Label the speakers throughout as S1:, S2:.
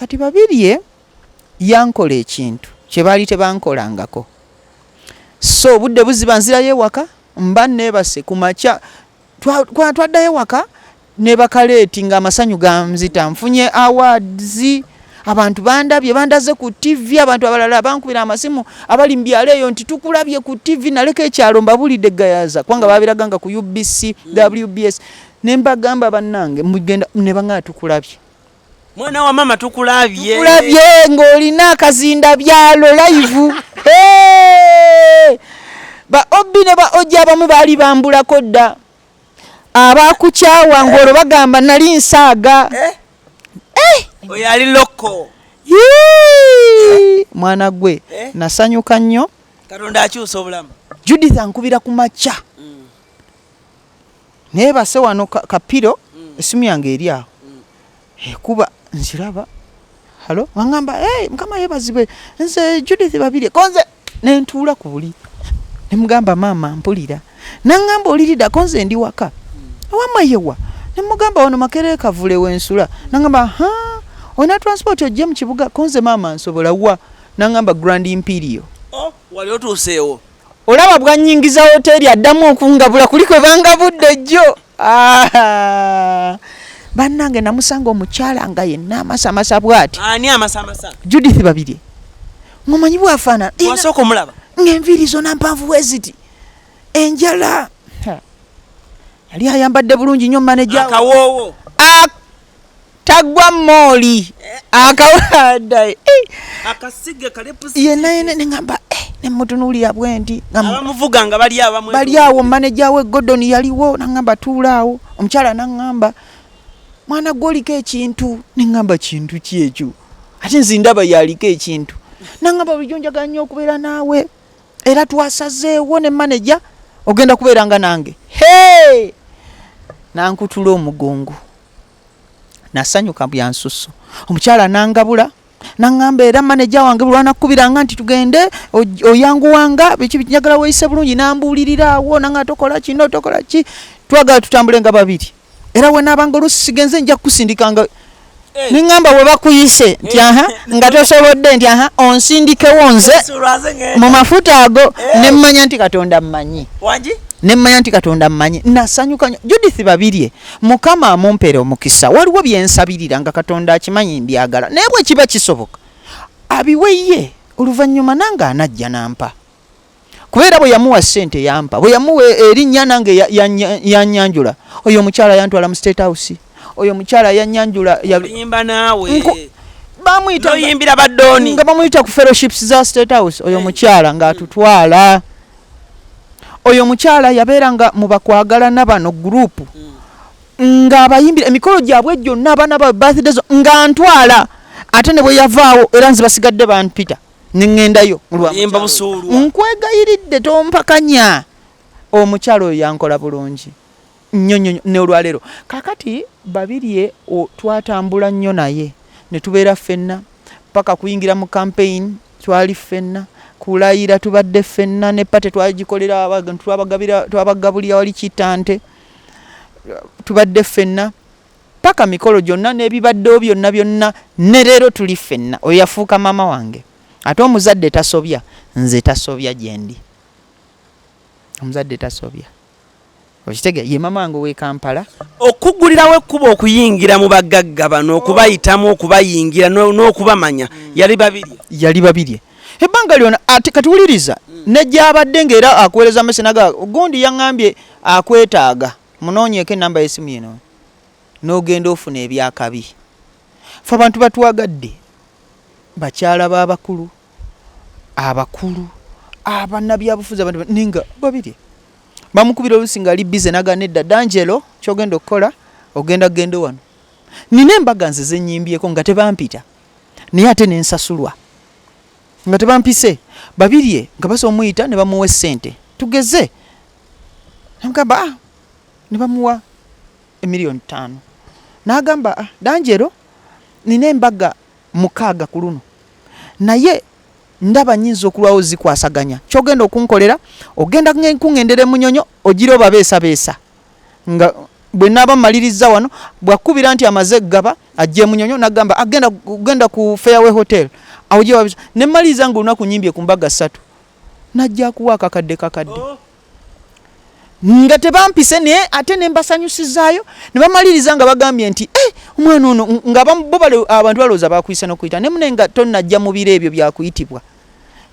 S1: Kati Babirye yankola ekintu kye baali tebankolangako. So obudde buziba, nzirayo ewaka, mba neebase ku makya. Twaddayo ewaka ne bakaleeti ng'amasanyu ganzita, nfunye awards, abantu bandabye, bandaze ku TV, abantu abalala bankubira amasimu abali mu byalo eyo nti tukulabye ku TV. Naleka ekyalo mbabulidde Gayaza, kubanga babiraganga ku UBC, WBS, ne mbagamba, "Bannange, mugenda," ne baŋŋamba, "Tukulabye."
S2: Mwana wa mama, tukulabye.
S1: Tukulabye ng'olina akazinda byalo live. Hey! Ba obbi ne ba ojja abamu baali bambulako dda, abakukyawa ng'olwo bagamba nali nsaaga.
S2: Oyo ali loko.
S1: Yii! Mwana gwe,
S2: Eh?
S1: nasanyuka nnyo.
S2: Katonda akyusa obulamu.
S1: Judith ankubira ku makya, neebase wano kapiro, essimu yange eri awo ekuba, nziraba, "Hello?" Waŋŋamba, "Hey, Mukama yeebazibwe, nze Judith Babirye." Konze nentuula ku buli, nemugamba, "Maama, mpulira." Naŋŋamba, "Oliridda?" Konze, "Ndi waka." "Wammwe yewa?" Nemugamba, "Wano Makerere Kavule wensula." Naŋŋamba, "Ha, olina transport ojje mu kibuga?" Konze, "Maama, nsobola." "Wa?" Naŋŋamba, "Grand Imperial."
S2: Oh, wali otuuseewo.
S1: Olaba bwanyingiza hoteeri, addamu okungabula kuli kwe bangabudde jjo. Ah, bannange, namusanga omukyala nga yenna amasamasa bw'ati.
S2: Ani amasamasa?
S1: Judith Babirye, ngomanyi bwafaanana.
S2: Wasooka omulaba?
S1: Ng'enviiri zonna mpanvu bwe ziti, enjala. Ha. Yali ayambadde bulungi nnyo, maneja.
S2: Akawoowo.
S1: Tagwa mooli akawadda.
S2: Akasige kalepusi.
S1: Yenna yenna, neŋamba, eh, nemutunuulira bwe nti
S2: Abamuvuga nga bali abamu.
S1: Bali awo, maneja we Gordon yaliwo. Naŋŋamba, "Tuula awo." Omukyala naŋŋamba, "Mwana gwe, oliko ekintu." Neŋŋamba, "Kintu ki ekyo?" Ate nze ndaba yaliko ekintu. Naŋŋamba, "Bulijjo njagala nnyo okubeera naawe, era twasazeewo ne maneja ogenda kubeeranga nange." He, nankutula omugongo, nasanyuka byansusso. Omukyala nangabula, naŋŋamba, "Era maneja wange buli lwanakkubiranga nti tugende, oyanguwanga, biki biki, njagala weeyise bulungi." Nambuulirira awo, naŋŋamba, "Tokola kino, tokola ki, twagala tutambule nga babiri, era wenaabanga oluusi sigenze, nja kukusindikanga." Neŋŋamba, "Bwe bakuyise nti aha nga tosobodde, nti aha, onsindikewo nze mu mafuta ago." Nemmanya nti Katonda mmanyi.
S2: Wangi.
S1: Nemmanya nti Katonda mmanyi. Nasanyuka nnyo. Judith Babirye, Mukama amumpere omukisa. Waliwo byensabirira nga Katonda akimanyi mbyagala, naye bwe kiba kisoboka abiwe ye, oluvannyuma nange anajja nampa, kubeera bwe yamuwa ssente yampa, bwe yamuwa erinnya nange yanyanjula. Oyo omukyala yantwala mu State House, oyo omukyala yanyanjula
S2: Oyimba naawe.
S1: Bamuyita
S2: Noyimbira badooni.
S1: Nga bamuyita ku fellowships za State House. Oyo omukyala ng'atutwala. Oyo omukyala yabeeranga mu bakwagalana bano group, ng'abayimbira emikolo gyabwe gyonna, abaana ba birthday zo nga ntwala. Ate ne bwe yavaawo, era nze basigadde bampita neŋŋendayo.
S2: Oyimba busuulwa.
S1: Nkwegayiridde, tompakanya, omukyala oyo yankola bulungi nnyo nnyo nnyo. Ne olwaleero kakati Babirye twatambula nnyo naye, ne tubeera ffenna paka kuyingira mu campaign, twali ffenna kulayira, tubadde ffenna ne party twagikolera, twabagabulira wali Kitante, tubadde ffenna paka mikolo gyonna n'ebibaddewo byonna byonna, ne leero tuli ffenna. Oyo yafuuka maama wange, ate omuzadde tasobya, nze tasobya gyendi, omuzadde tasobya, okitege, ye maama wange ow'e Kampala.
S2: Okugulirawo ekkubo okuyingira mu bagagga bano, okubayitamu, okubayingira n'okubamanya, yali Babiri.
S1: Yali Babirye ebbanga lyona. Ate kati wuliriza, ne gyabadde ng'era akuweereza message naga, "Gundi yaŋŋambye akwetaaga, munoonyeeko enamba y'essimu yeno," n'ogenda ofuna ebyakabi. Fe abantu batwagadde, bakyala b'abakulu, abakulu, abannabyabufuzi, abantu ninga Babirye bamukubira oluusi nga ali busy, naga, "Nedda D'Angelo, kyogenda okukola ogenda gende wano." Nina embaga nze zenyimbyeko nga tebampita, naye ate nensasulwa nga tebampise. Babirye nga basobola omuyita ne bamuwa essente, tugeze namugamba, "Ah," ne bamuwa emiliyoni 5, n'agamba, "Ah, D'Angelo, nina embaga 6 ku luno, naye ndaba nyinza okulwawo zikwasaganya. Kyogenda okunkolera, ogenda kuŋŋendera emunyonyo, ogira obabeesabeesa nga bwe naaba mmaliriza wano." Bwakubira nti amaze eggaba. Ajje Munyonyo nagamba agenda genda ku Fairway Hotel awo gye wabisa ne mmaliriza ng'olunaku nyimbye ku mbaga ssatu, najja akuwa akakadde kakadde.
S2: Oh.
S1: Nga tebampise, naye ate ne mbasanyusizaayo ne bamaliriza nga bagambye nti omwana ono, nga bo abantu balowooza bakuyisa n'okuyita ne mune nga tonnajja mu biro ebyo byakuyitibwa,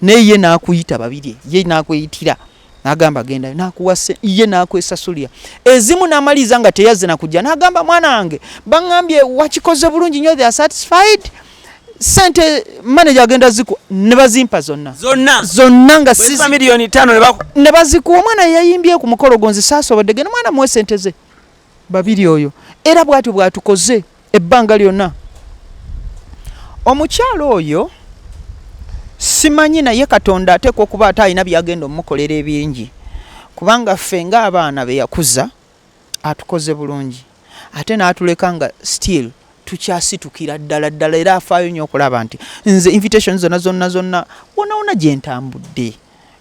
S1: naye ye n'akuyita babiri, ye n'akweyitira n'agamba gendayo, n'akuwa ye n'akwesasulira ezimu, n'amaliriza nga teyazze na kujja, n'agamba mwana wange baŋŋambye wakikoze bulungi nnyo, they are satisfied, sente manager agenda ziku, ne bazimpa zonna.
S2: Zonna?
S1: Zonna nga
S2: Bwe ziba 5 million ne baku
S1: ne bazikuwa. Omwana yayimbye ku mukolo gonze saasobodde genda, omwana muwe sente ze babiri oyo. Era bw'atyo bw'atukoze ebbanga lyonna. Omukyalo oyo simanyi, naye Katonda ateekwa okuba ate alina byagenda omukolera ebingi, kubanga ffe ng'abaana be yakuza atukoze bulungi, ate n'atuleka nga still tukyasitukira ddala ddala. Era afaayo nnyo okulaba nti nze invitation zonna zonna zonna wona wona gye ntambudde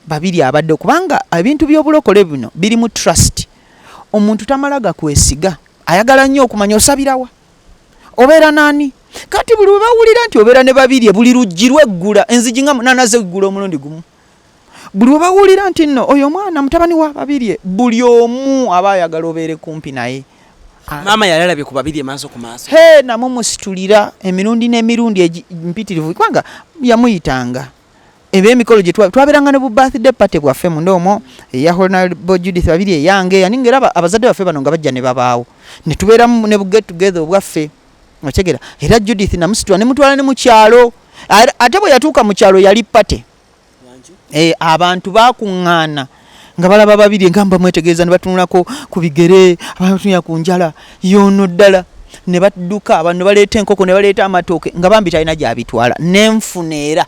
S1: babiri abadde, kubanga ebintu by'obulokole bino birimu trust. Omuntu tamala gakwesiga, ayagala nnyo okumanya osabirawa, obeera naani. Kati buli bwe bawulira nti obeera ne babiri, buli luggi lweggula, enzigi nga munaana zeggula omulundi gumu. Buli bwe bawulira nti nno oyo omwana mutabani wa Babirye, buli omu aba ayagala obeere kumpi naye.
S2: Maama yali alabye ku babiri maaso ku maaso?
S1: He, namumusitulira emirundi n'emirundi mpitirivu, kubanga yamuyitanga eb'emikolo gye twabeeranga ne bu birthday party bwaffe munda omwo, eya Honorable Judith Babiri, eyange, yani ng'era abazadde baffe bano nga bajja ne babaawo ne tubeeramu ne bu get together obwaffe, otegera. Era Judith namusitula ne mutwala ne mu kyalo. Ate bwe yatuuka mu kyalo yali party. Abantu bakuŋŋaana nga balaba babiri, nga bamwetegereza ne batunulako ku bigere, abatunula ku njala yono ddala, ne badduka abantu ne baleeta enkoko ne baleeta amatooke, nga bambi talina gy'abitwala. Nenfuna era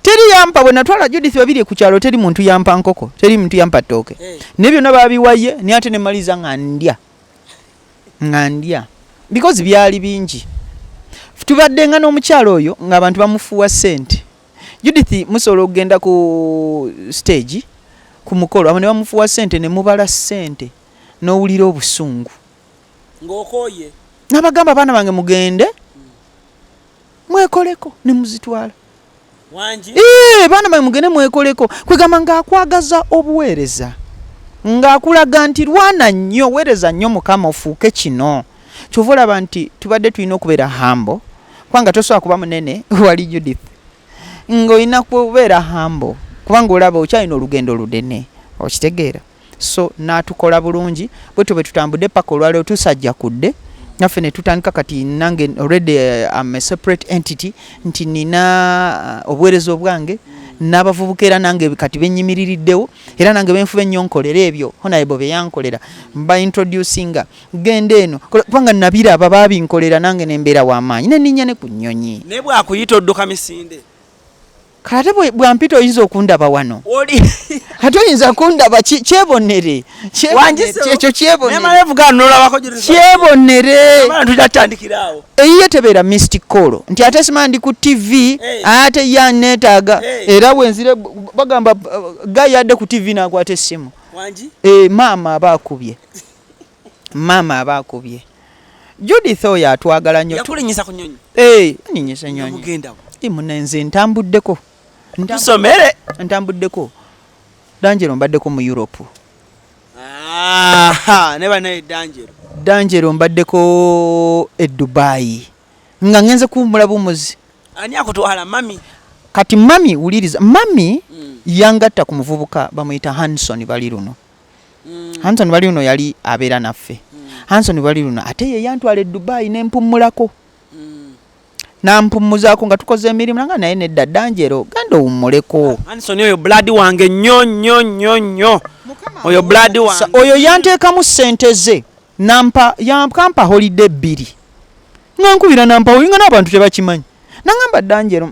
S1: teri yampa. Bwe natwala Judith Babiri ku kyalo, teri muntu yampa nkoko, teri muntu yampa ttooke, naye byonna babiwaye. Naye ate nemmaliriza nga ndya, nga ndya, because byali bingi. Tubadde nga n'omukyalo oyo ng'abantu bamufuuwa ssente. Judith musobola okugenda ku stage ku mukolo abo ne bamufuuwa ssente, ne mubala ssente n'owulira obusungu.
S2: Ng'okooye.
S1: N'abagamba, abaana bange mugende mwekoleko, ne muzitwala.
S2: Wangi?
S1: Ee, baana bange mugende mwekoleko. Kwegamba ng'akwagaza obuweereza, ng'akulaga nti lwana nnyo, weereza nnyo Mukama ofuuke kino. Kyova olaba nti tubadde tulina okubeera humble, kubanga tosobola kuba munene wali Judith ng'olina kubeera humble, kubanga olaba okyalina olugendo lunene, okitegeera. So n'atukola bulungi bwetyo bwe tutambudde paka olwaleero tusajja kudde naffe ne tutandika. Kati nange already am a separate entity, nti nina obuweereza obwange n'abavubuka, era nange kati benyimiririddewo, era nange benfuba ennyo nkolera ebyo honorable bye yankolera, mba introducinga genda eno, kubanga nabiraba babinkolera, nange nembeera w'amaanyi neninnya ne ku nnyonyi.
S2: Naye bwakuyita odduka misinde?
S1: Kale ate bwampita oyinza okundaba wano.
S2: Oli
S1: Ate oyinza kundaba kyebonere.
S2: Wangi?
S1: Ekyo kyebonere.
S2: Nemala evuga nolabako.
S1: Kyebonere.
S2: Tujatandikira awo.
S1: Eyiye tebeera missed call nti ate sima ndi ku TV.
S2: Hey.
S1: Ate yaneetaaga.
S2: Hey.
S1: Era bwenzire bagamba guy adde ku TV n'akwata essimu.
S2: Wangi?
S1: Maama aba akubye, maama aba akubye. Judith oyo atwagala nnyo.
S2: Yakulinyisa ku nyonyi?
S1: Ninyisa ennyonyi.
S2: Mugendawo?
S1: Munenze ntambuddeko.
S2: Tusomere.
S1: Ntambuddeko danjero, mbaddeko mu Europe.
S2: Aha, ne banaye danjero.
S1: Danjero mbaddeko e Dubai nga ngenze kuwummula bumuzi.
S2: Ani akutwala, mami?
S1: Kati mami, wuliriza, mami yangatta ku muvubuka bamuyita Hanson bali luno. Hanson bali luno yali abeera naffe. Hanson bali luno ate ye yantwala e Dubai nempummulako, nampummuzaako nga tukoze emirimu, nanga naye nedda, Danjero genda owummuleko.
S2: Hanson oyo blood wange nnyo nnyo nnyo nnyo, oyo blood wange.
S1: Oyo yanteekamu ssente ze, nampa, yakampa holiday bbiri nga nkubira, nampa nga n'abantu tebakimanyi, nangamba Danjero,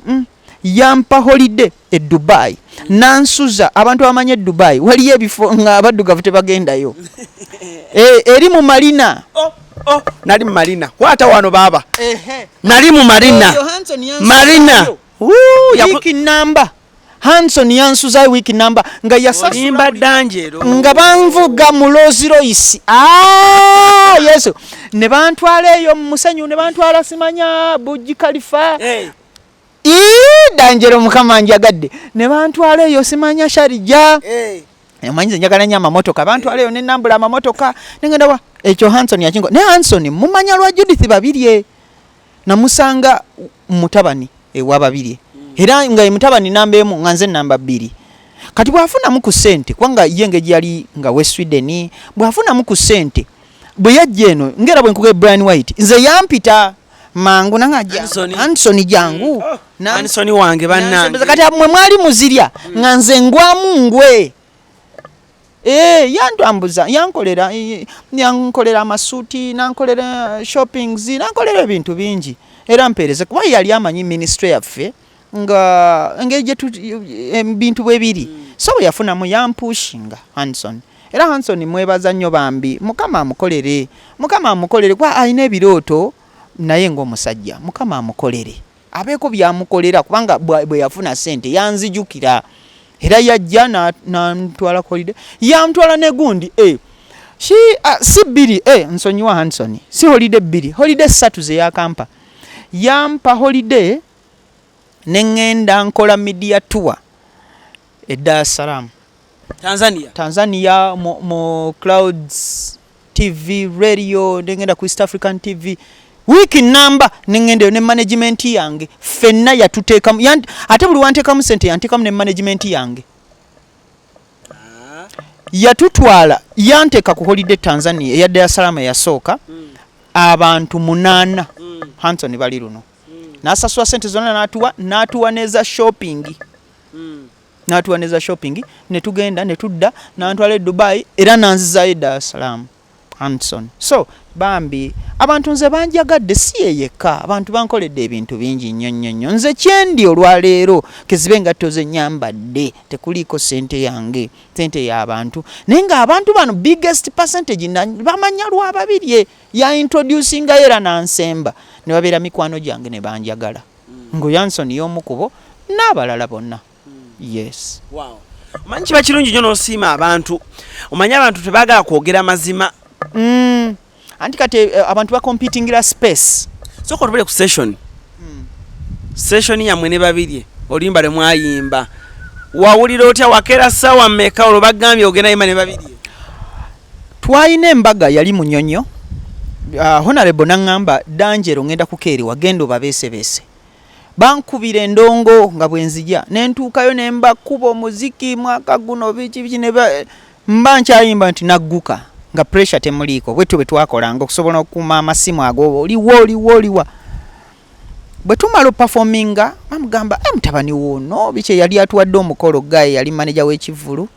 S1: yampa holiday e Dubai nansuza. Abantu abamanyi e Dubai waliyo ebifo nga abaddugavu tebagendayo. Eri mu Marina.
S2: Oh, nali mu Marina, kwata wano baaba, nali mu Marina.
S1: Oyo Hanson yansuzayo.
S2: Marina. Wuu,
S1: Wiiki namba. Hanson yansuza week number nga
S2: yasalimba danjero
S1: nga banvuga mu Rolls Royce. Ah, Yesu ne bantwala eyo mu musenyu, ne bantwala simanya Burj Khalifa.
S2: Hey.
S1: Ii, danjero mukama njagadde, ne bantwala eyo simanya Sharjah.
S2: Hey.
S1: Omanyi nze njagala nnyo amamotoka, bantwala eyo ne nambula amamotoka nengenda wa ekyo Hanson yakingo ne Hanson mumanya lwa Judith Babirye, namusanga mutabani ewa Babirye era nga ye mutabani namba 1 nga nze namba 2. Kati bw'afunamu ku ssente, kubanga ye engeri yali nga we Sweden, bw'afunamu ku ssente bwe yajja eno ngera bwe nkuga Brian White, nze yampita mangu nanga Hanson jangu.
S2: Hanson wange bannange.
S1: Kati mwe mwali muzirya nga nze ngwamu ngwe. Yantwambuza, yankolera amasuuti, nankolera shoppings, nankolera ebintu bingi era mpeereze, kuba yali amanyi ministry yaffe nga engeri gye ebintu bwe biri. So bwe yafunamu yampushinga Hanson, era Hanson mwebaza nnyo bambi, Mukama amukolere, Mukama amukolere kuba alina ebirooto naye ng'omusajja, Mukama amukolere abeeko byamukolera, kubanga bwe yafuna ssente yanzijukira era yajja nantwala holiday, yantwala ne gundi si bbiri, nsonyiwa Hanson, si holiday bbiri, holiday 3 ze yakampa. Yampa holiday ne ŋŋenda nkola media tour e Dar es Salaam, Tanzania mu Clouds TV radio, ne ŋŋenda ku East African TV wiki namba, ne ŋŋenda eyo ne management yange ffenna yatuteekamu, ate buli wanteekamu ssente yanteekamu ne management yange. Yatutwala yanteeka ku holiday Tanzania eya Dar es Salaam eyasooka, abantu 8 Hanson bali luno, n'asasula ssente zonna, n'atuwa n'eza shopping, n'atuwa n'eza shopping, ne tugenda ne tudda, n'antwala e Dubai era n'anzizaayo e Dar es Salaam Hanson. So bambi abantu nze banjagadde, si ye yekka, abantu bankoledde ebintu bingi nnyo nnyo nnyo. Nze kyendi olwaleero kezibe engatto ze nnyambadde tekuliiko ssente yange, ssente y'abantu, naye ng'abantu bano biggest percentage bamanya lwa Babirye ya introducingayo era n'ansemba ne babeera mikwano gyange ne banjagala. Ngo Hanson y'omu ku bo n'abalala bonna. Yes.
S2: Wow. Omanyi kiba kirungi nnyo n'osiima abantu. Omanyi abantu tebaagala kwogera mazima.
S1: Anti kati abantu bakompitingira space.
S2: Sooka otubule ku session. Session yammwe ne Babirye oluyimba lwe mwayimba. Wawulira otya, wakeera ssaawa mmeka olwo bagambye ogenda yimba ne Babirye?
S1: Twalina embaga yali Munyonyo. Honorable n'aŋŋamba Danjero ngenda kukeerewa, genda obabeesebeese. Bankubira endongo nga bwe nzija, ne ntuukayo ne mbakuba omuziki mwaka guno biki biki, ne mba nkyayimba nti nagguka nga pressure temuliiko. Bwetyo bwe twakolanga okusobola okukuuma amasimu ago, oliwa oliwa oliwa. Bwe tumala opafominga bamugamba mutabani woono biki, yali atuwadde omukolo guy yali manager w'ekivvulu,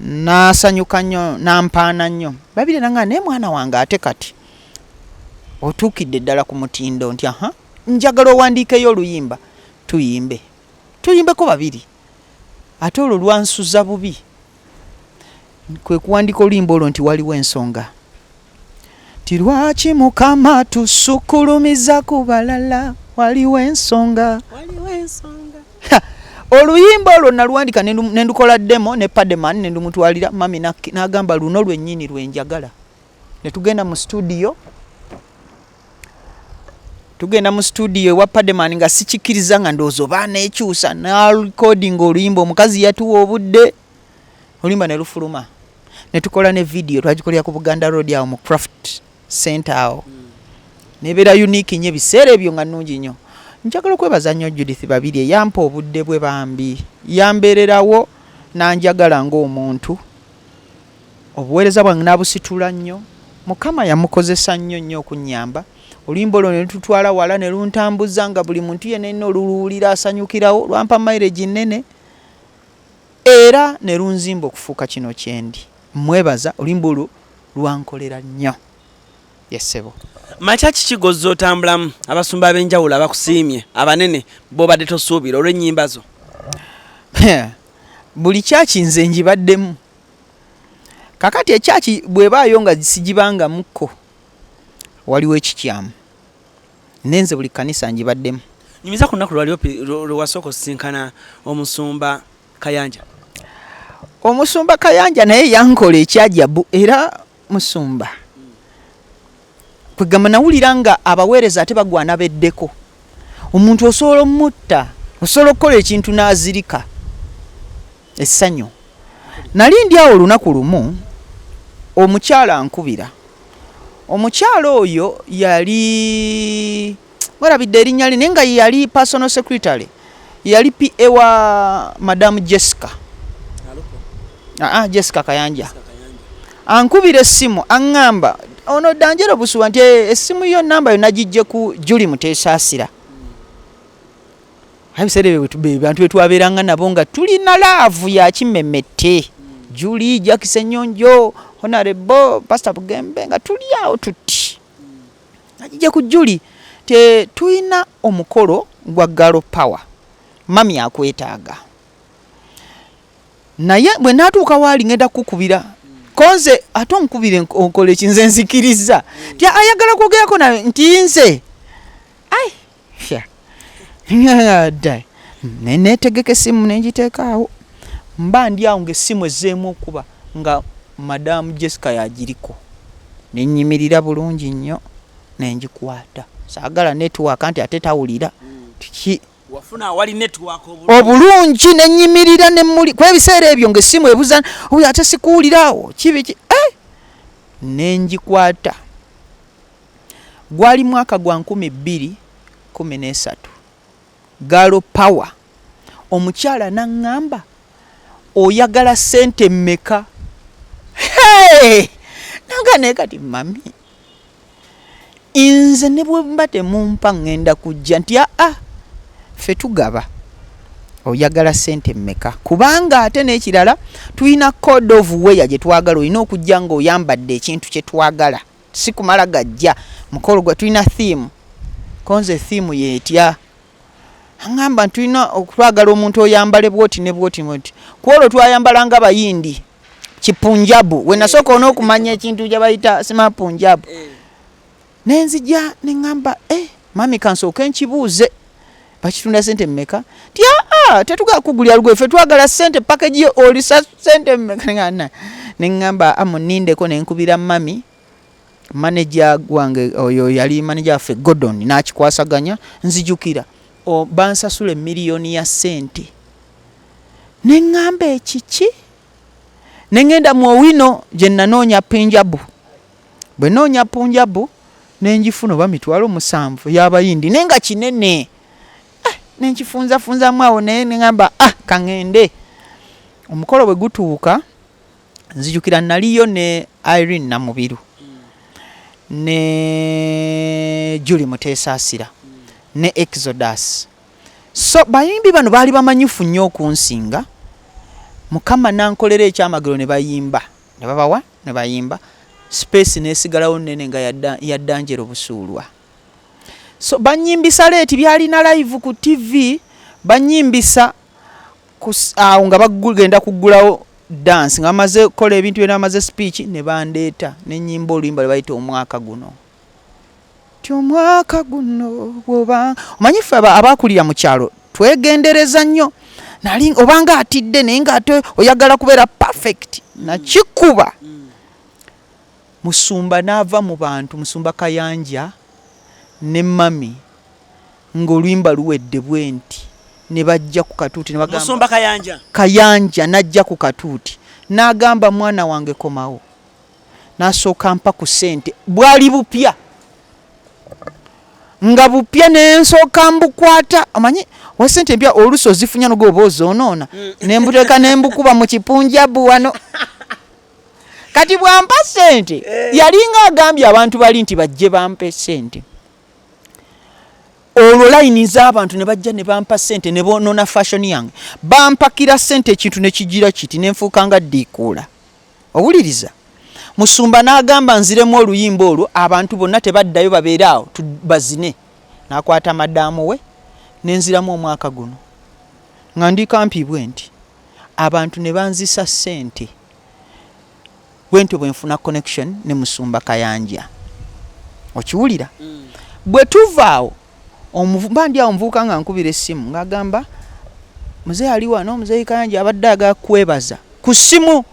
S1: n'asanyuka nnyo n'ampaana nnyo. Babirye n'aŋŋamba naye mwana wange ate kati otuukidde ddala ku mutindo, nti aha njagala owandiikeyo oluyimba tuyimbe, tuyimbeko babiri. Ate olwo lwansuza bubi, kwe kuwandiika oluyimba olwo nti waliwo ensonga, ti lwaki Mukama tusukulumiza ku balala, waliwo ensonga. Oluyimba olwo naluwandika ne ndukola demo ne Pademan ne ndumutwalira mami, n'agamba luno lwennyini lwe njagala. Ne tugenda mu studio, tugenda mu studio ewa Pademan nga sikikkiriza, nga ndowooza oba aneekyusa, n'arecordinga oluyimba. Omukazi yatuwa obudde, oluyimba ne lufuluma, ne tukola ne video, twagikolera ku Buganda Road awo mu Craft Center awo, nebeera unique nnyo ebiseera ebyo nga nnungi nnyo. Njagala okwebaza nnyo Judith Babirye, yampa obudde bwe bambi, yambeererawo n'anjagala ng'omuntu, obuweereza bwange n'abusitula nnyo. Mukama yamukozesa nnyo nnyo okunnyamba. Oluyimba olwo ne lututwala wala ne luntambuza nga buli muntu yenna yenna oluluwulira asanyukirawo, lwampa mileage nnene era ne lunzimba okufuuka kino kyendi. Mwebaza oluyimba olwo lwankolera nnyo. Yessebo.
S2: Makya kiki gozza otambulamu abasumba ab'enjawulo abakusiimye abanene b'obadde tosuubira olw'ennyimba zo?
S1: Buli kyaki nze ngibaddemu. Kakati ekyaki bw'ebaayo nga sigibangamukko waliwo ekikyamu. Nenze buli kkanisa ngibaddemu.
S2: Nyumiza ku lunaku lwali lwe wasooka osisinkana omusumba Kayanja.
S1: Omusumba Kayanja naye yankola ekyajabu, era musumba kwegamba nawulira nga abaweereza ate bagwana beddeko. Omuntu osobola omutta, osobola okukola ekintu n'azirika essanyu. Nali ndi awo olunaku lumu, omukyala ankubira. Omukyala oyo yali werabidde erinnya lye, naye nga ye yali personal secretary, yali PA wa Madamu Jessica. Jessica Kayanja. Ankubira essimu aŋŋamba ono Danjero Busuwa nti essimu yo namba yo nagijje ku Julie Muteesaasira. Aye ebiseera ebyo bantu be twabeeranga nabo nga tulina laavu ya kimemette. Julie, Jackie Ssenyonjo, Honorable, Pastor Bugembe nga tuli awo tuti. Nagijje ku Julie te tulina omukolo gwa Girl Power. Mami akwetaaga. Naye bwe naatuuka waali ngenda kukukubira. Konze ate onkubire onkole ki, nze nzikirizza. Nti ayagala kwogerako nawe nti nze. Ai, fya. Dda. Ne neetegeka essimu ne ngiteeka awo. Mba ndi awo ng'essimu ezzeemu okuba nga Madam Jessica y'agiriko. Ne nnyimirira bulungi nnyo ne ngikwata. Saagala network nti ate tawulira. Kiki?
S2: Wafuna awali network obulungi.
S1: Obulungi ne nnyimirira ne mmuli. Kuba ebiseera ebyo ng'essimu ebuza, oyo ate sikuwulira awo, ki biki? Ne ngikwata. Gwali mwaka gwa 2013. Girl Power. Omukyala n'aŋŋamba, oyagala ssente mmeka? Hey! Nanga naye kati mami, nze ne bwe mba temumpa ŋŋenda kujja nti aa, ffe tugaba. Oyagala ssente mmeka? Kubanga ate n'ekirala tulina code of wear gye twagala, olina okujja ng'oyambadde ekintu kye twagala. Si kumala gajja mukolo gwa tulina theme. Konze theme y'etya? Aŋŋamba nti tulina okwagala omuntu oyambale bw'oti ne bw'oti bw'oti. Ku olwo twayambala nga Bayindi, Kipunjabu. We nasooka on'okumanya ekintu kye bayita sima Punjabu. Ne nzija ne ŋŋamba, mami kansooke nkibuuze. Bakitunda ssente mmeka? Nti aa, tetugala kugulira lugoye, ffe twagala ssente, package yo olisa ssente mmeka? Ne ŋŋamba, aa, munnindeko, ne nkubira mami. Manager gwange oyo yali manager waffe Gordon n'akikwasaganya, nzijukira bansasula emiliyoni ya ssente. Ne ŋŋamba ekiki? Ne ŋŋenda mu Owino gye nanoonya Punjabu. Bwe nnoonya Punjabu ne ngifuna oba 70,000 y'Abayindi naye nga kinene. Ne nkifunzafunzaamu awo naye ne ŋŋamba, ka ŋŋende. Omukolo bwe gutuuka, nzijukira naliyo ne Irene Namubiru ne Julie Muteesaasira ne Exodus. So bayimbi bano baali bamanyifu nnyo okunsinga. Mukama n'ankolera ekyamagero ne bayimba, ne babawa ne bayimba, space n'esigalawo nnene nga ya Danjero Busuulwa. So banyimbisa leeti, byalina live ku TV, banyimbisa awo nga bagenda kuggulawo dance, nga bamaze kukola ebintu byonna, bamaze speech, ne bandeeta ne nnyimba oluyimba lwe bayita Omwaka Guno. Ti omwaka guno bw'oba omanyi ffe abaakulira mu kyalo twegendereza nnyo, nali obanga atidde naye ng'ate oyagala kubeera perfect. Nakikuba musumba n'ava mu bantu, musumba Kayanja ne mami, ng'oluyimba luwedde bwe nti ne bajja ku katuuti ne bagamba,
S2: Musumba Kayanja.
S1: Kayanja n'ajja ku katuuti n'agamba, mwana wange komawo. N'asooka mpa ku ssente, bwali bupya nga bupya, ne nsooka mbukwata. Omanyi wa ssente empya oluusi ozifunya noga oba ozoonoona, ne mbuteeka ne mbukuba mu Kipunjabu wano. Kati bw'ampa ssente, yalinga agambye abantu bali nti bajje bampe ssente. Olwo layini z'abantu ne bajja ne bampa ssente ne boonoona fashion yange. Bampakira ssente ekintu ne kigira kiti ne nfuuka nga ddiikuula. Owuliriza? Musumba n'agamba nziremu oluyimba olwo, abantu bonna tebaddayo babeere awo bazine. N'akwata madaamu we ne nziramu Omwaka Guno nga ndi kampi bwe nti, abantu ne banzisa ssente. Bwe ntyo bwe nfuna connection ne Musumba Kayanja. Okiwulira? Bwe tuva awo Mba ndi awo, omuvubuka nga nkubira essimu ng'agamba, "Muzeeyi ali wano, Muzeeyi Kayanja abadde agala kwebaza ku ssimu."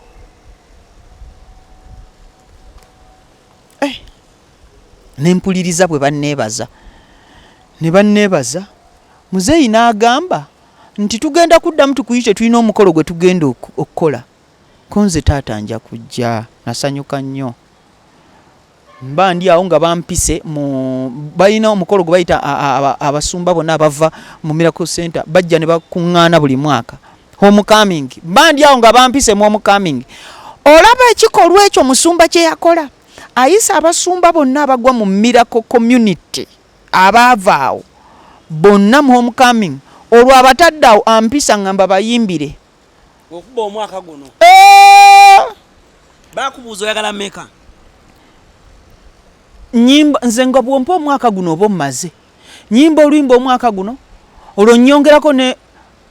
S1: Eh, nempuliriza bwe banneebaza ne banneebaza. Muzeeyi n'agamba nti, "Tugenda kuddamu tukuyite, tulina omukolo gwe tugenda okukola." Ko nze, "Taata, nja kujja." Nasanyuka nnyo. Mba ndi awo nga bampise mu balina omukolo gwe bayita abasumba bonna abava mu Miracle Center bajja ne bakuŋŋaana buli mwaka, homecoming. Mba ndi awo nga bampise mu homecoming. Olaba ekikolwa ekyo musumba kye yakola, ayise abasumba bonna abagwa mu Miracle Community abaava awo bonna mu homecoming. Olwo abatadde awo, ampisa ngamba bayimbire.
S2: Okuba omwaka guno.
S1: Eh!
S2: Bakubuuza oyagala meka?
S1: Nyimba nze nga bwompa omwaka guno oba omumaze nyimba oluyimba omwaka guno, olwo nyongerako ne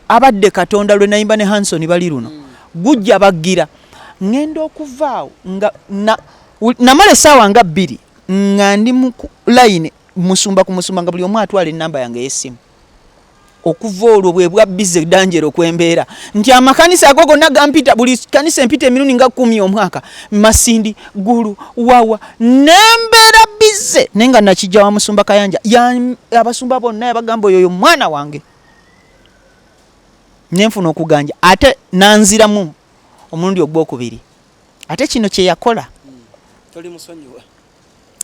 S1: abadde Katonda lwe nayimba ne Hanson bali luno gujja baggira. Ŋŋenda okuvaawo nga namala essaawa nga 2 nga ndi mu layini, musumba ku musumba, nga buli omu atwala enamba yange ey'essimu. Okuva olwo bwe bwa busy danjero kwembeera nti amakanisa ago gonna gampita, buli kanisa empita emirundi nga 10 omwaka, Masindi, Gulu, wawa, nembeera busy. Naye nga nakijja wa musumba Kayanja, abasumba bonna yabagamba, "Oyo oyo mwana wange." Nenfuna okuganja, ate nanziramu omulundi ogwokubiri. Ate kino kye yakola
S2: Toli musonyiwa.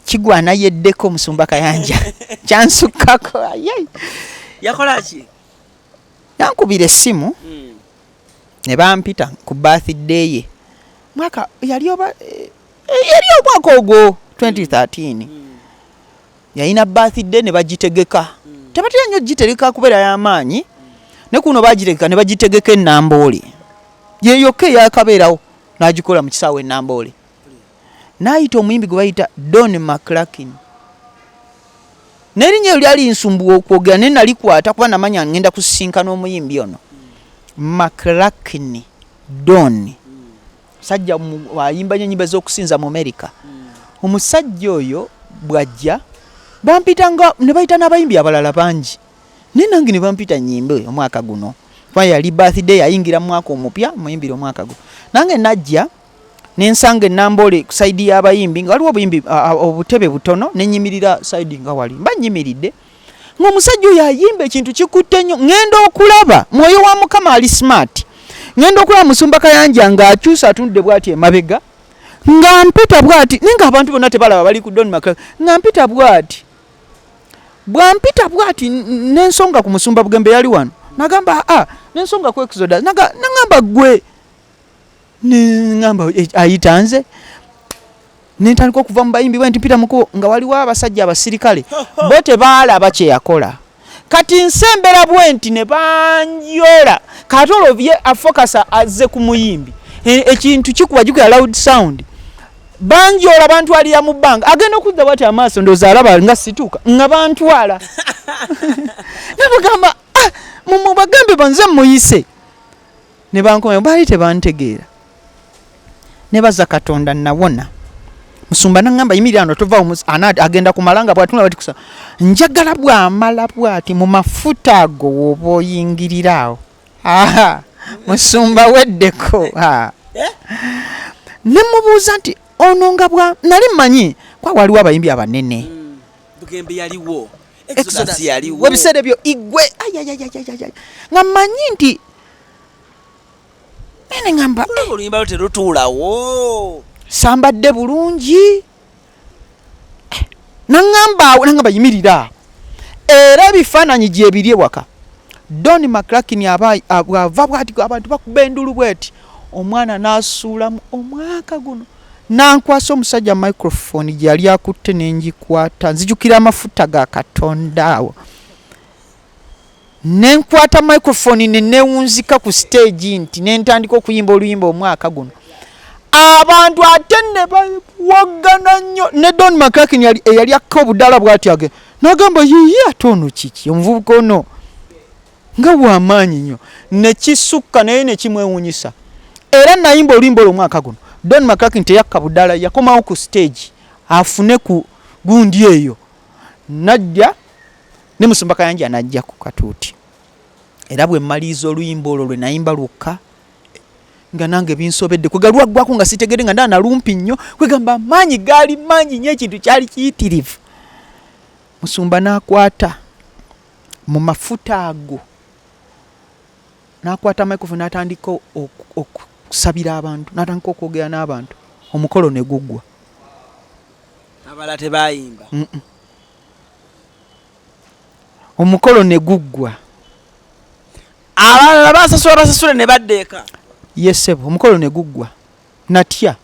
S1: Kigwana yeddeko musumba Kayanja, kyansukkako. Ayai.
S2: Yakola ki?
S1: Yankubira essimu ne bampita ku birthday ye, mwaka yali oba yali omwaka ogwo 2013. Yalina birthday ne bagitegeka. Tebatera nnyo gitegeka kubeera y'amaanyi, ne kuno bagitegeka ne bagitegeka Enamboole ye yokka eyakabeerawo, n'agikola mu kisaawe Enamboole. N'ayita omuyimbi gwe bayita Don McClarkin, n'erinnya eryo lyali nsumbuwa okwogera, naye nalikwata kuba namanya ngenda kusisinkana omuyimbi ono McClarkin Don. Musajja ayimba nnyo ennyimba ez'okusinza mu America. Omusajja oyo bw'ajja, bampita nga ne bayita n'abayimbi abalala bangi, naye nange ne bampita nyimbe omwaka guno, kuba yali birthday, yayingira mu mwaka omupya, muyimbire omwaka guno. Nange najja nensanga Enamboole ku side y'abayimbi nga waliwo obuyimbi, obutebe butono, nenyimirira side nga wali mba nyimiridde ng'omusajja oyo ayimba, ekintu kikutte nnyo. Ŋŋenda okulaba mwoyo wa Mukama ali smart, ŋŋenda okulaba musumba Kayanja ng'akyusa, atunudde bw'ati emabega nga mpita bw'ati, naye ng'abantu bonna tebalaba, bali ku Don Maka. Nga mpita bw'ati, bwampita bw'ati, n'ensonga ku musumba Bugembe yali wano, nagamba aa n'ensonga ku Exodus, nagamba gwe, neŋamba ayita nze, nentandika okuva mu bayimbi bwe nti mpita mukubo nga waliwo abasajja abasirikale, bo tebaalaba kye yakola. Kati nsembera bwe nti ne banjola. Kati olwo ye afokasa azze ku muyimbi. Ekintu kikuba jukira loud sound, banjola, bantwalira mu bbanga. Agenda okudda bwati amaaso, ndowooza alaba nga situuka, nga bantwala. Nabagamba, "Ah, mubagambe banze muyise." Ne bankomya, baali tebantegeera. Nebaza Katonda nawona. Musumba naŋŋamba, "Yimirira ano, tova." Ana agenda kumala nga bw'atunula bati kusa, njagala bw'amala bw'ati mu mafuta ago w'oba oyingirira awo. Aha, musumba weddeko. Ha. Ne mubuuza nti ono nga bwa nali mmanyi kwa waliwo abayimbi abanene.
S2: Bugembe yaliwo, Exodus yaliwo.
S1: Ebiseera ebyo igwe ayayayayayay, nga mmanyi nti nene ŋŋamba
S2: Olaba oluyimba lwo terutuulawo.
S1: Sambadde bulungi. Eh, naŋŋamba awo, naŋŋamba yimirira awo. Era ebifaananyi gyebiri ewaka. Don McClarkin aba bw'ava bwati, abantu bakuba endulu bweti, omwana n'asuulamu omwaka guno, nankwasa omusajja microphone gye yali akutte, nengikwata. Nzijukira amafuta ga Katonda awo, nenkwata microphone nenewunzika ku stage nti nentandika okuyimba oluyimba omwaka guno. Abantu ate ne bawoggana nnyo. Ne Don McClarkin yali eyali akka obudaala bw'ati age n'agamba, "Yiye, ate ono kiki? Omuvubuka ono nga wamaanyi nnyo." Nekisukka naye nekimwewunyisa. Era nayimba oluyimba olwo omwaka guno. Don McClarkin teyakka budaala, yakomawo ku stage afune ku gundi eyo, najja. Ne Musumba Kayanja n'ajja ku katuuti, era bwe mmaliriza oluyimba olwo lwe nayimba lwokka, nga nange binsobedde, kwega lwaggwako nga sitegedde, nga ndaba nalumpi nnyo, kwegamba amaanyi gaali mangi nnyo, ekintu kyali kiyitirivu. Musumba n'akwata mu mafuta ago, n'akwata microphone, n'atandika okusabira abantu, n'atandika okwogera n'abantu, omukolo ne guggwa.
S2: Abalala tebayimba?
S1: Omukolo ne guggwa.
S2: Abalala basasula basasule ne badda eka?
S1: Yesebo, omukolo ne guggwa. Natya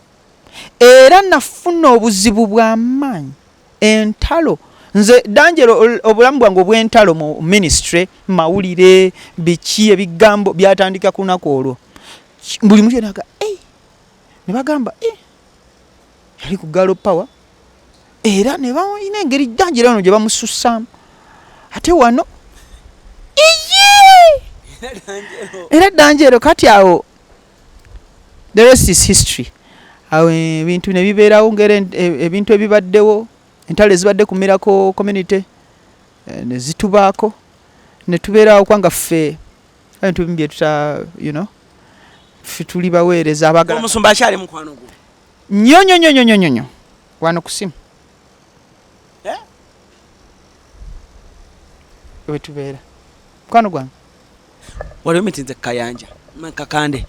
S1: era nafuna obuzibu bw'amaanyi, entalo. Nze Danjero, obulamu bwange obw'entalo mu ministry, mawulire, biki, ebigambo byatandika ku lunaku olwo. Buli muntu yenaga, "Ei," ne bagamba, "Eh, yali ku Girl Power," era ne balina engeri Danjero ono gye bamusussaamu, ate wano iye era Danjero. Kati awo the rest is history. Awo ebintu ne bibeerawo, ngeri ebintu ebibaddewo, entalo ezibadde ku Miracle Community, ne zitubaako, ne tubeerawo, kubanga ffe ebintu ebimu byetuta, ffe tuli baweereza abagala.
S2: Omusumba akyali mukwano gwo?
S1: Nnyo nnyo nnyo nnyo nnyo nnyo, wano ku simu.
S2: Eh?
S1: Wetubeera, mukwano gwange.
S2: Wali omitinze Kayanja, Kakande?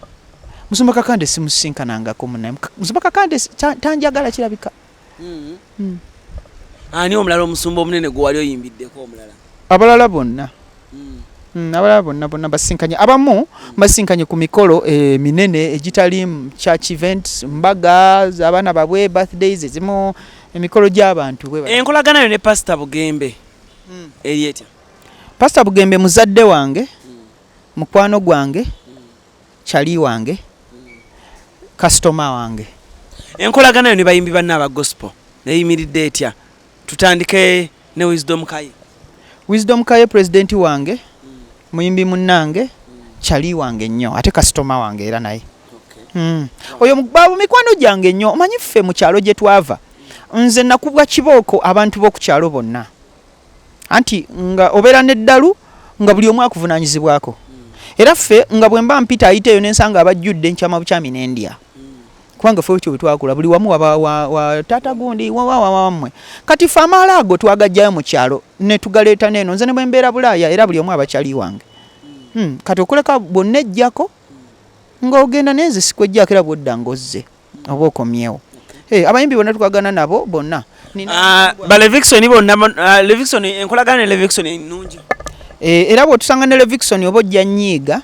S1: Musumba Kakande simusinkanangako munaye. Musumba Kakande tanjagala kirabika.
S2: Ani omulala, omusumba omunene gwe wali oyimbiddeko omulala?
S1: Abalala bonna, abalala bonna bonna basinkanye. Abamu basinkanye ku mikolo eminene egitali church events, mbaga z'abaana babwe, birthdays ezimu, emikolo gy'abantu bwe batyo.
S2: Enkolagana yo ne Pasita Bugembe eri etya?
S1: Pasita Bugembe muzadde wange, mukwano gwange, kyali wange, kasitoma wange.
S2: Enkolagana yo ne bayimbi banna aba gospel neyimiridde etya? Tutandike ne Wisdom Kaye.
S1: Wisdom Kaye pulezidenti wange, muyimbi munnange, kyali wange nnyo, ate kasitoma wange era naye. Oyo baabo mikwano gyange nnyo. Omanyi ffe mu kyalo gye twava, nze nakubwa kibooko abantu b'oku kyalo bonna, anti nga obeera n'eddalu nga buli omu akuvunaanyizibwako. Era ffe nga bwe mba mpita ayita eyo nensanga abajjudde, nkyama bukyami nendya, kubanga ffe bwetyo bwe twakula, buli wamu waba wa taata gundi wawawammwe. Kati ffe amaala ago twagajjayo mu kyalo ne tugaleeta neeno. Nze ne bwe mbeera Bulaaya, era buli omu abakyali wange. Kati okuleka bwonna ejjako ng'ogenda, naye nze sikwejjako, era bwodda ng'ozze oba okomyewo. Hey, abayimbi bonna tukagana nabo bonna.
S2: Ah, ba Levixone bonna, Levixone, enkolagana ne Levixone nnungi?
S1: Era bw'otusanga ne Levixone oba ojja nnyiiga,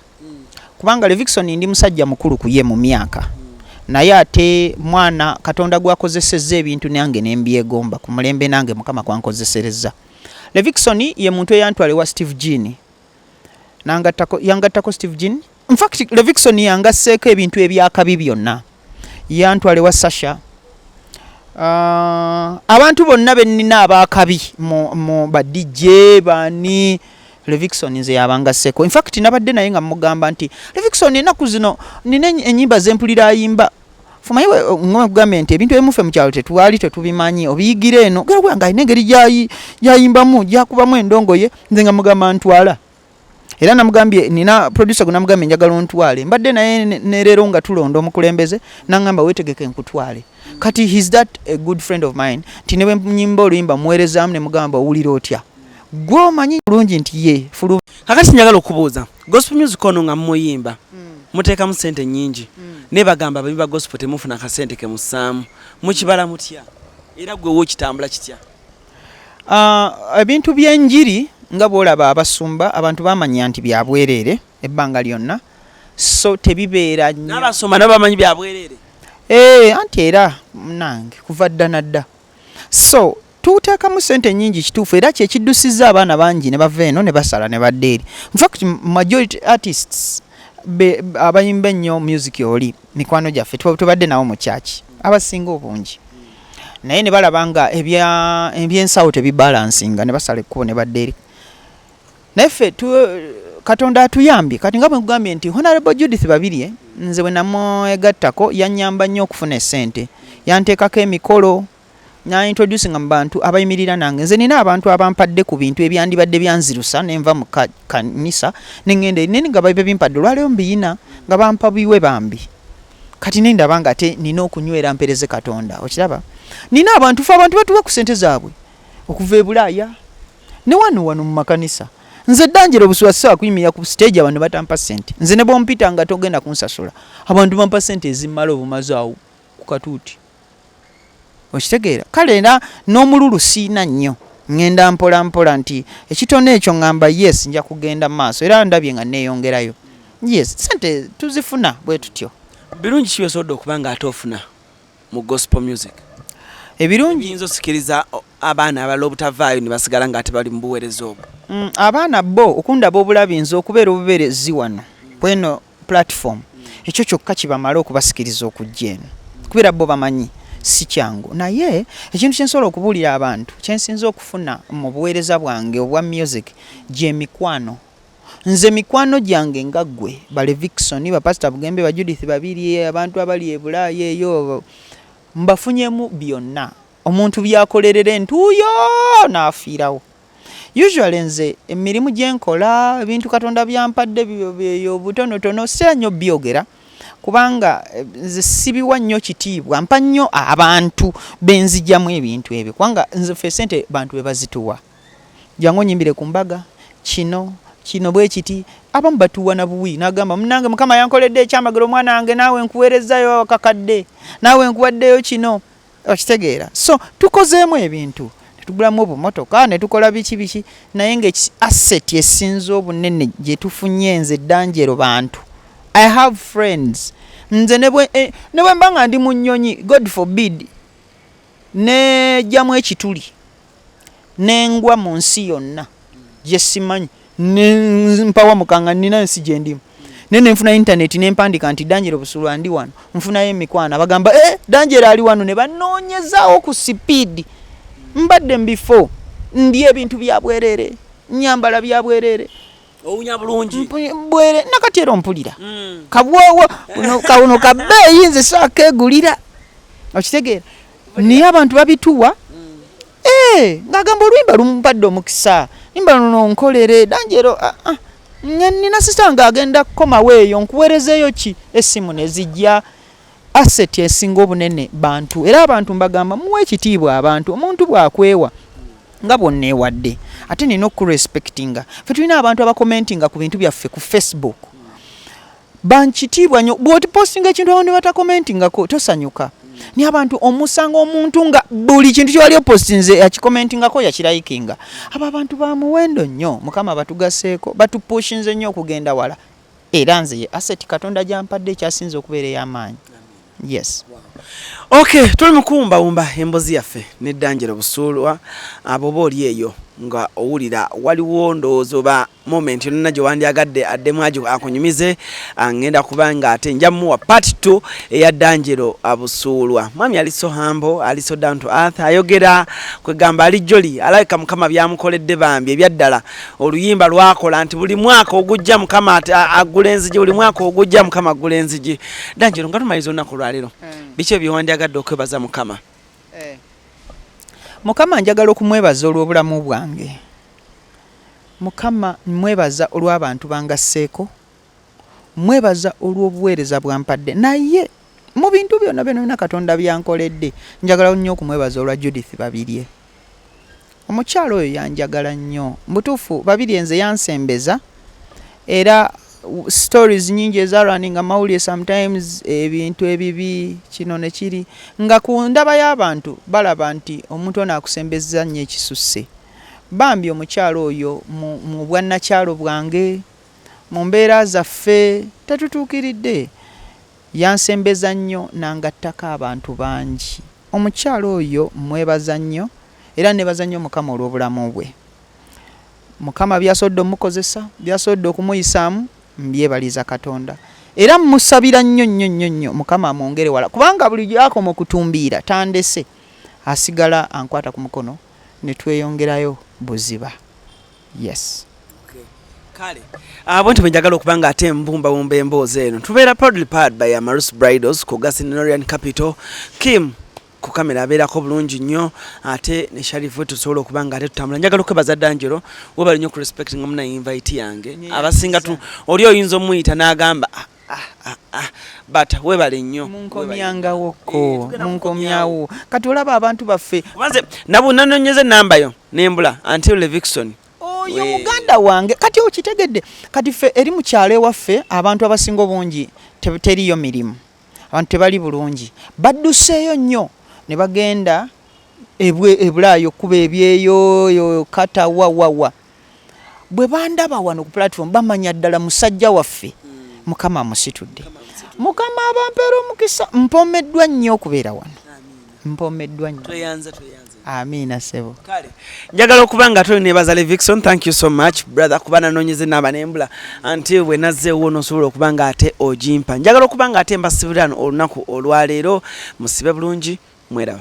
S1: kubanga Levixone ndi musajja mukulu ku ye mu myaka, naye ate mwana Katonda gwakozesezza ebintu nange ne mbyegomba ku mulembe nange Mukama kwankozesereza. Levixone ye muntu eyantwala ewa Steve Jean, nangattako, yangattako Steve Jean. In fact, Levixone yangasseeko ebintu ebyakabi byonna, yantwala ewa Sasha. Abantu bonna bennina abakabi mu ba DJ bani, Levixone nze yabangasseko. In fact, nabadde naye nga mugamba nti Levixone ennaku zino nina ennyimba zempulira ayimba. Fumanyi ngoma kugambye nti ebintu ebimu ffe mu kyalo tetwali tetubimanyi, obiyigira eno. Gera nga alina engeri gyayimbamu, gyakubamu endongo ye, nze nga mugamba ntwala. Era namugambye nina producer gwe namugambye njagala ontwale. Mbadde naye ne leero nga tulonda omukulembeze, nangamba weetegeke nkutwale. Kati he's that a good friend of mine nti ne bwe nyimba oluyimba muweerezaamu ne mugamba owulira otya, gwe omanyi bulungi nti ye fulu.
S2: Kakati njagala okubuuza, gospel music ono nga mumuyimba muteekamu sente nnyingi, naye bagamba abayimbi ba gospel temufuna kasente kemussaamu. Mukibala mutya, era gwe wookitambula kitya?
S1: Ah, ebintu by'enjiri nga bw'olaba abasumba, abantu bamanya nti bya bwereere ebbanga lyonna, so tebibeera nnyo.
S2: N'abasumba nabo bamanyi bya bwereere?
S1: Eh, anti era nange kuva dda na dda. So tuteekamu sente nnyingi, kituufu, era kyekiddusizza abaana bangi ne bava eno ne basala ne badda eri. In fact, majority artists abayimba ennyo music oli mikwano gyaffe, tubadde nabo mu kyaki abasinga obungi, naye ne balaba nga ebyensawo tebibalansinga, ne basala ekkubo ne badda eri. Naye ffe Katonda atuyambye. Kati nga bwe nkugambye nti Honorable Judith Babirye, nze bwe namwegattako yannyamba nnyo okufuna essente, yanteekako emikolo. Na introducinga mu bantu abayimirira nange. Nze nina abantu abampadde ku bintu ebyandibadde byanzirusa nenva mu kanisa nengenda nene nga babe bimpadde olwaleero mbiyina nga bampa biwe bambi. Kati nendaba nga ate nina okunywera mpereze Katonda. Okiraba, nina abantu, fe abantu batuwa ku sente zaabwe okuva e Bulaaya ne wano wano mu makanisa. Nze Danjero Busuulwa sisobola kuyimirira ku stage abantu batampa sente. Nze ne bwompita nga togenda kunsasula, abantu bampa sente ezimmala obumazi awo ku katuuti. Okitegeera? Kale era n'omululu siina nnyo, ŋŋenda mpola mpola nti ekitono ekyo ŋŋamba yes, nja kugenda mu maaso era ndabye nga neeyongerayo. Yes, sente tuzifuna bwe tutyo.
S2: Birungi ki by'osobodde okuba nga ate ofuna mu gospel music?
S1: Ebirungi
S2: biyinza osikiriza abaana abalala obutavaayo ne basigala nga ate bali mu buweereza obwo.
S1: Abaana bo okundaba obulabi nze okubeera obubeerezi wano kweno platform, ekyo kyokka kibamala okubasikiriza okujja eno, kubeera bo bamanyi si kyangu. Naye ekintu kyensobola okubuulira abantu kyensinza okufuna mu buweereza bwange obwa music gy'emikwano. Nze mikwano gyange nga ggwe, ba Levixone, ba Pastor Bugembe, ba Judith Babirye, abantu abali e Bulaaya eyo, mbafunyemu byonna omuntu byakolerera entuuyo n'afiirawo. Usually nze emirimu gye nkola, ebintu Katonda byampadde byeyo obutonotono, sitera nnyo byogera kubanga nze sibiwa nnyo kitiibwa, mpa nnyo abantu benzigyamu ebintu ebyo, kubanga nze ffe sente bantu be bazituwa. Jangu onyimbire ku mbaga kino kino bwe kiti, abamu batuwa na buwi n'agamba munnange Mukama yankoledde ekyamagero, omwana wange naawe nkuweerezzayo akakadde, naawe nkuwaddeyo kino. Okitegeera? So tukozeemu ebintu, netugulamu obumotoka, ne tukola biki biki, naye nga asset esinza obunene gye tufunye nze Danjero bantu. I have friends. Nze ne bwe mba nga ndi mu nnyonyi, God forbid, nejjamu ekituli nengwa mu nsi yonna gye simanyi, ne mpawa mukanga nina ensi gye ndimu, naye ne nfuna internet ne mpandika nti Danjero Busuulwa ndi wano, nfunayo emikwano abagamba Danjero ali wano, ne banoonyezaawo ku sipiidi. Mbadde mu bifo ndi ebintu bya bwerere, nyambala bya bwerere,
S2: owunya bulungi
S1: bwere nakati era ompulira kabwowo kuno kabbeeyi nze saakeegulira. Okitegeera? Naye abantu babituwa ng'agamba oluyimba lumpadde omukisa, limba luno nkolere Danjero. Nina sisita nga agenda kukomawo eyo nkuweerezeeyo ki, essimu ne zijja. Asset esinga obunene bantu, era abantu mbagamba muwe ekitiibwa abantu. Omuntu bw'akwewa nga bw'onneewadde, ate nina okurespectinga. Ffe tulina abantu abakomentinga ku bintu byaffe ku Facebook, bankitiibwa nnyo. Bw'otipostinga ekintu abantu ne batakomentingako tosanyuka. Naye abantu omusanga omuntu nga buli kintu kyewali opostinze yakikomentingako, yakirayikinga. Abo abantu ba muwendo nnyo, Mukama batugaseeko, batupushinze nnyo okugenda wala. Era nze ye asset Katonda gyampadde ekyasinze okubeera ey'amaanyi. Yes.
S2: Okay, tuli mu kuwumbawumba emboozi yaffe ne Danjero Busuulwa. Bw'oba oli eyo nga owulira waliwo ndowooza oba moment yonna gye wandyagadde addemu akunyumize, ngenda kuba nga ate nja muwa part 2 eya Danjero Busuulwa. Mwami ali so humble, ali so down to earth, ayogera kwegamba ali jolly, alabika Mukama byamukoledde bambi ebyaddala. Oluyimba lwakola nti buli mwaka ogujja Mukama aggula enzigi, buli mwaka ogujja Mukama aggula enzigi. Danjero, nga tumaliriza olunaku olwaleero, biki ebyo wandyagadde okwebaza Mukama?
S1: Mukama njagala okumwebaza olw'obulamu bwange. Mukama mwebaza olw'abantu bangasseeko, mwebaza olw'obuweereza bwampadde. Naye mu bintu byonna byonna byonna Katonda byankoledde, njagala nnyo okumwebaza olwa Judith Babirye. Omukyala oyo yanjagala nnyo. Mbutuufu Babirye nze yansembeza, era stories nyingi ezarunninga mawulire sometimes ebintu ebibi kino ne kiri, nga ku ndaba y'abantu balaba nti omuntu ono akusembeza nnyo ekisusse. Bambi omukyala oyo mu bwannakyalo bwange, mu mbeera zaffe tetutuukiridde, yansembeza nnyo n'angattako abantu bangi. Omukyala oyo mwebaza nnyo, era nebaza nnyo Mukama olw'obulamu bwe. Mukama byasobodde omukozesa, byasobodde okumuyisaamu, mbyebaliza Katonda. Era mmusabira nnyo nnyo nnyo nnyo Mukama amwongere wala, kubanga buli gy'akoma okutumbiira tandese, asigala ankwata ku mukono ne tweyongerayo buziba. Yes.
S2: Kale bwentyo bwe njagala okuba nga ate mbumbawumba emboozi eno. Tubeera proudly powered by Amarus Bridals ku Gasinorian Capital. Kim Ku kamera abeerako bulungi nnyo, ate ne Sharifu tusobola okuba nga ate tutambula. Njagala okwebaza D'Angelo, webale nnyo ku respect nga muna invite yange. Abasinga tu oli oyinza omuyita n'agamba, "Ah, ah, ah, ah," but webale nnyo.
S1: Munkomyangawoko, munkomyawo. Kati olaba abantu baffe.
S2: Kubanze nabu nanonyeza enamba yo nembula until Levixone.
S1: Oyo muganda wange. Kati okitegedde, kati ffe eri mu kyalo ewaffe abantu abasinga obungi teriyo mirimu, abantu tebali bulungi, badduseeyo nnyo ne bagenda ebulaayo okuba ebyeyo kata wawawa. Bwe bandaba wano ku platform, bamanya ddala musajja waffe Mukama amusitudde. Mukama abampeera omukisa. Mpomeddwa nnyo okubeera wano, mpomeddwa nnyo.
S2: Tweyanze, tweyanze.
S1: Amiina, ssebo.
S2: Kale njagala okuba nga toli nebaza Levixone. Thank you so much, brother, kuba nanoonyeza enamba nembula until bwe nazzeewo nosobola okuba nga ate ogimpa. Njagala okuba nga ate mbasibirano olunaku olwaleero. Musibe bulungi, mweraba.